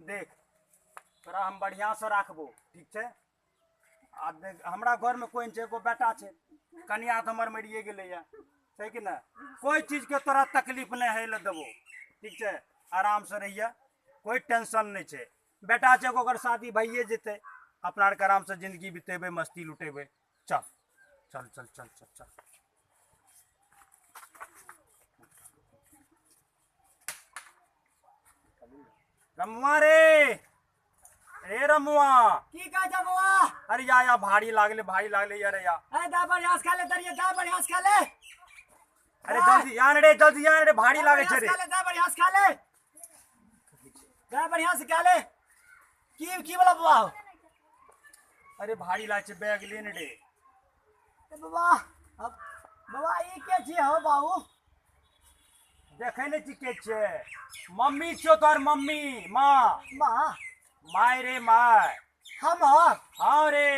देख तोरा हम बढ़िआँसँ राखबो, ठीक छै? आ देख, हमरा घरमे कोइ नहि छै, एगो बेटा छै, कनिया तऽ हमर मरिए गेलैए, छै कि नहि? कोइ चीजके तोरा तकलीफ नहि होइ लए देबो, ठीक छै? आरामसँ रहिए, कोइ टेंशन नहि छै। बेटा छै एगो, ओकर शादी भइए जेतै, अपना आरके आरामसँ जिन्दगी बितेबै, मस्ती लुटेबै। चल चल चल चल चल चल। रमुआ रे, रे रमुआ। की कहै छै बौआ? अरे या या, भारी लागले, भारी लागले यार या। ए दा बढ़िया से खा ले दरिया, दा बढ़िया से खा ले। अरे जल्दी यार रे, जल्दी यार रे, भारी लागे छै रे। खा ले, दा बढ़िया से खा ले, दा बढ़िया से खा ले। की की वाला बौआ? अरे भारी लागे छै, बैग लेने रे। ए बौआ, अब बौआ ई के छी हो बाबू? देखै नहि छी के छै? मम्मी छियौ तोहर, मम्मी, माँ। माँ? माय रे my. हमर? हाँ रे,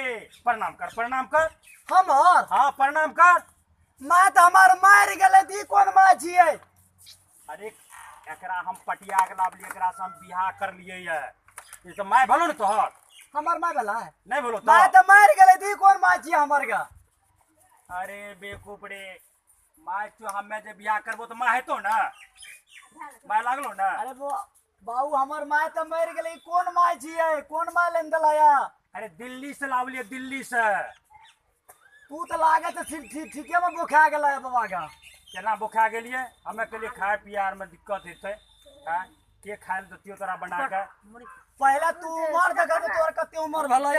प्रणाम कर, प्रणाम कर। हमर? हाँ, प्रणाम कर। माँ तऽ हमर मरि गेलै, तऽ ई कोन माँ छियै? अरे एकरा हम पटिया के लाबलियै, एकरा से हम बियाह करलियै ये। ई तऽ माय भेलौ ने तोहर? हमर माय भेलै? नहि भेलौ? माय तऽ मरि गेलै, तऽ ई कोन माय छियै हमर गा? अरे बेवकूफ रे, माय तो हमे जे बियाह करबो तऽ माय हेतौ ने, माय लागलो ने। अरे बाबू, हमर माय तऽ मरि गेलै, ई कोन माय छियै? कोन माय लेने देलह? अरे दिल्ली से लाबलियै, दिल्ली से। तू तऽ लागत ठीक ठीक ठीके में बोखा गेलै बाबा का। केना बोखा गेलियै? हमे कहलियै खाय पिए आर में दिक्कत हेतै, आँय के खाय लए देतियौ तोरा बना के? पहले तू उमर देखा तऽ तोहर कते उमर भेलै?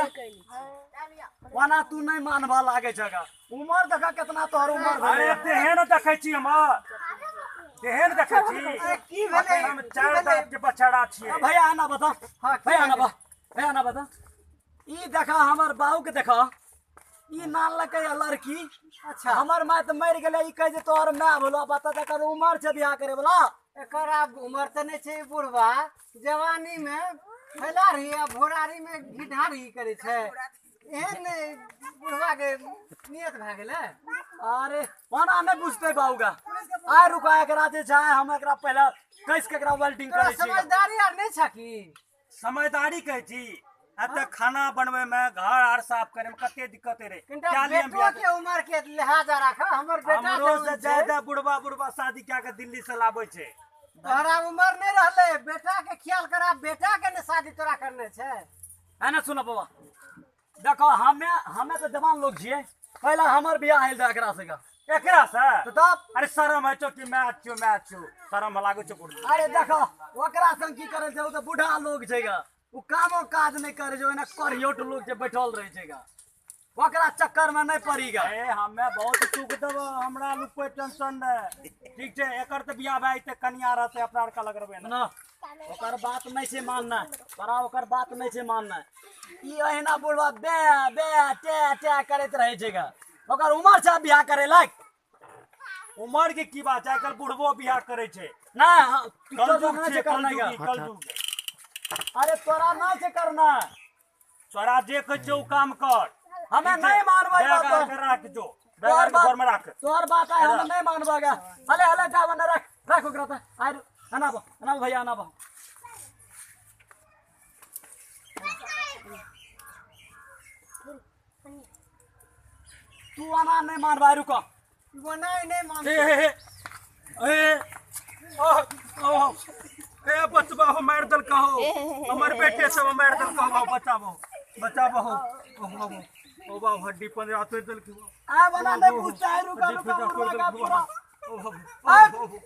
ओना तू नहि मानबा लागै छ गा। उमर देखा केतना तोहर उमर भेलै? अरे देहे ने देखै छी, हमर देहे ने देखै छी। अरे की भेलै? हम चारि दाँत के बछड़ा छियै। भैया आना बता। हाँ भैया आना बा, भैया आना बता। ई देखा हमर बाबू के देखा, ई नान लकै लड़की। अच्छा। हमर माय तऽ मरि गेलै, ई कहै जे तोहर माय भेलौ। बता तऽ एकर उमर छै बियाह करे वाला? एकर आब उमर तऽ नहि छै। बुढ़वा जवानी में फैलारी आ भोरारी में घिढारी करै छै, एहन बुढ़वा के नियत भए गेलै। अरे ओना नहि बुझतै बाबूगा। आइ रुका, एकरा जे छै हम एकरा पहिले कस के एकरा वेल्डिंग तोरा करै छी। समझदारी आर नहि छ की? समझदारी कहै छी, एतऽ खाना बनबै में, घर आर साफ करे में कते दिक्कत रे। कनिटा क्या लिए हम बेटो बियाह के उमर के लिहाजा राख। हमर बेटा हमरो जरूर से छै। ज्यादा बुढ़वा बुढ़वा शादी कए के दिल्ली से लाबै छै। तोहरा उमर नहि रहलै, बेटा के ख्याल करा, बेटा के ने शादी तोरा करने छै। है ना? सुनो बाबा, देखो हमे हमे तऽ जवान लोग छियै, पहला हमर बियाह आयल रहै एकरा से। एकरा से? तऽ तब। अरे शरम होइ छौ कि मैं छियौ, मैं छियौ, शरम लागै छौ बुढ़? अरे देखो ओकरा संग की करै छै, ओ तऽ बूढ़ा लोग छै गा, ओ कामो काज नहि करै छै, ओहिना करियोट लोग छै, बैठल रहै छै गा, ओकरा चक्कर में नहि पड़ी गा। ए हमे बहुत सुख देबो, हमरा लग कोई टेंशन नहि, ठीक छै? एकर तऽ बियाह भए जेतै, कनिया रहतै, अपना आरके अलग रहबै ने। ना, ओकर बात नहि छै मानना तोरा, ओकर बात नहि छै मानना। ई अहिना बुढ़वा बे बे टे टे करैत रहै छै गा। ओकर उमर छै बियाह करे लायक? उमर के की बात छै, आइ काल्हि बुढ़बो बियाह करै छै। नहि, हाँ, कलयुग नहि छै छै करना कलयुग, गा। ई कलयुग। अरे तोरा नहि छै करना। तोरा जे कहै छियौ ओ काम कर। हमे नहि मानबै बैग बात। आर के राख जो, बैग तोहर आर के बात घर में राख। तोहर बात आइ हम नहि मानबै गा। हले हले जा बना, रख रख ओकरा तऽ। आइ अनाबो, अनाबो भैया, अनाबो। तू आना नहि मानबै, रुको। बनाय नहि मान। ए हे हे, ए ओ ओ ए, बचबा हो, मारि देलका हो, हमर बेटे सब मारि देलका हो, बचाबो, बचाबो हो। ओ हो ओ बाबू, हड्डी पंजरा तोड़ि देलकै हो। आइ बना नहि पूछता है, रुका हड्डी रुका फुटा बुढ़वा तोड़ि का देलकै पूरा। हो। ओ हो आइ ओ हो।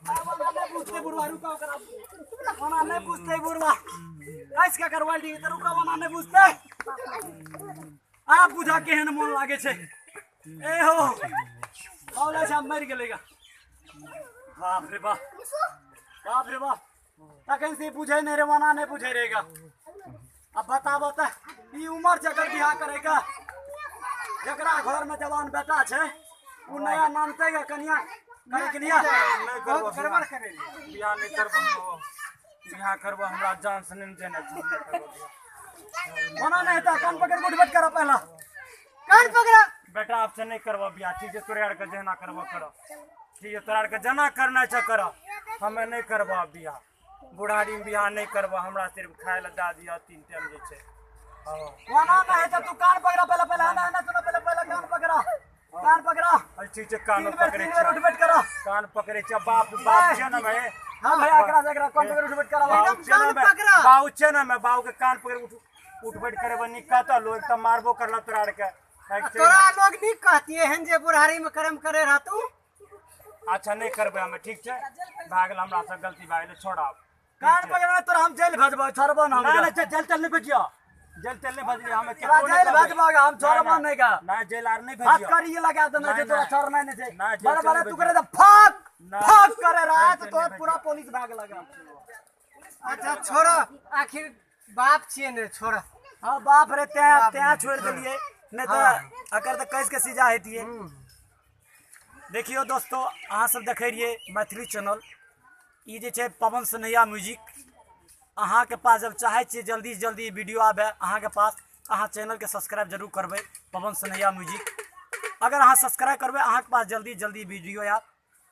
आइ बना नहि पूछते बुढ़वा, रुका ओकरा। ओना नहि पूछते बुढ़वा, कैस के करवाल दी तऽ रुका, ओना नहि पूछते। आब बुझा केहन मोन लागे छै। ए हो औला छै, आब मरि गेलै गा। बाप रे बाप, बाप रे बाप, तखन से बुझै नहि रे, ओना नहि बुझै रहेगा। अब बताबो तऽ ई उमर जकर बियाह करे का? जकरा घर में जवान बेटा छै ओ नया नानतै गा कनिया करे के लिए? नहि करबो। बहुत गड़बड़ करे। बियाह नहि करबो, बियाह करबो हमरा जान से नहि जेना छै, नहि करबो बियाह। ओना नहि हेतै, कान पकड़ के उठबैत करऽ पहला। कान पकड़ा। बेटा, आब से नहि करबो बियाह, ठीक छै? तोरे आरके जेना करबो करऽ, ठीक छै? तोरा आरके जेना करना छै करऽ, हमे नहि करबो आब बियाह। बुढ़ारी में बियाह नहि करबो, हमरा सिर्फ खाय लए दए दिअ 3 टाइम जे छै। ओना नहि हेतै, तू कान पकड़ा पहिले, पहिले एना एना सुनो, पहिले पहिले कान पकड़ा, कान पकड़ा। ठीक छै, कान 3 बेर पकड़ै 3 बेर छियै। उठ बैठ करा। कान पकड़ै छियै, बाप बाप छियै ने भाई। हाँ भैया, एकरा से एकरा कान पकड़ उठ बैठ करा। बाबू एकदम छियै ने कान मैं, पकड़ा। बाबू छियै ने मैं, बाबू के कान पकड़ उठ उठ बैठ करेबै नीक कहतऽ लोग, तऽ मारबो करलक तोरा आरके। तोरा लोग नीक कहतियै हन जे बुढ़ारी में कर्म करे रहतू। अच्छा नहि करबै हमे, ठीक छै, भए गेल, हमरा से गलती भए गेलै, छोड़ाब। कान पकड़बै तोरा हम जेल भेजबो, छोड़बो ना हम। ना ना, जेल तेल नहि भेजियो, जेल तेल नहि भेजियो हमे। तोरा जेल भेजबो हम, छोड़बो नहि गा। ना, जेल आर नहि हाथ भेजियो। करी लगा देना जे तोरा छोड़ना नहि छै। ना, जेल बड़े तेल बड़े नहि तू भेजियो। करे तऽ फक ना। फक करे रहा जेल तऽ तोहर नहि पूरा भेजियो। पुलिस भाग लगा। अच्छा छोड़ो, आखिर बाप छियै ने, छोड़ो। हाँ बाप रे, तैं तैं छोड़ि देलियै, नहि तऽ अकर तऽ कैस के सीजा हेतियै। देखियौ दोस्तों, अहाँ सब देखै रहियै मैथिली चैनल, ई जे छै पवन सनैया म्यूजिक। अहाँके पास जब चाहै छियै जल्दी जल्दी वीडियो आबै अहाँके पास, अहाँ चैनलके सब्सक्राइब जरूर करबै, पवन सनैया म्यूजिक। अगर अहाँ सब्सक्राइब करबै, अहाँके पास जल्दी जल्दी वीडियो आयत।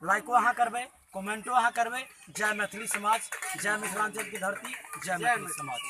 लाइको अहाँ करबै, कमेंटो अहाँ करबै। जय मैथिली समाज, जय मिथिलांचल की धरती, जय मैथिली समाज।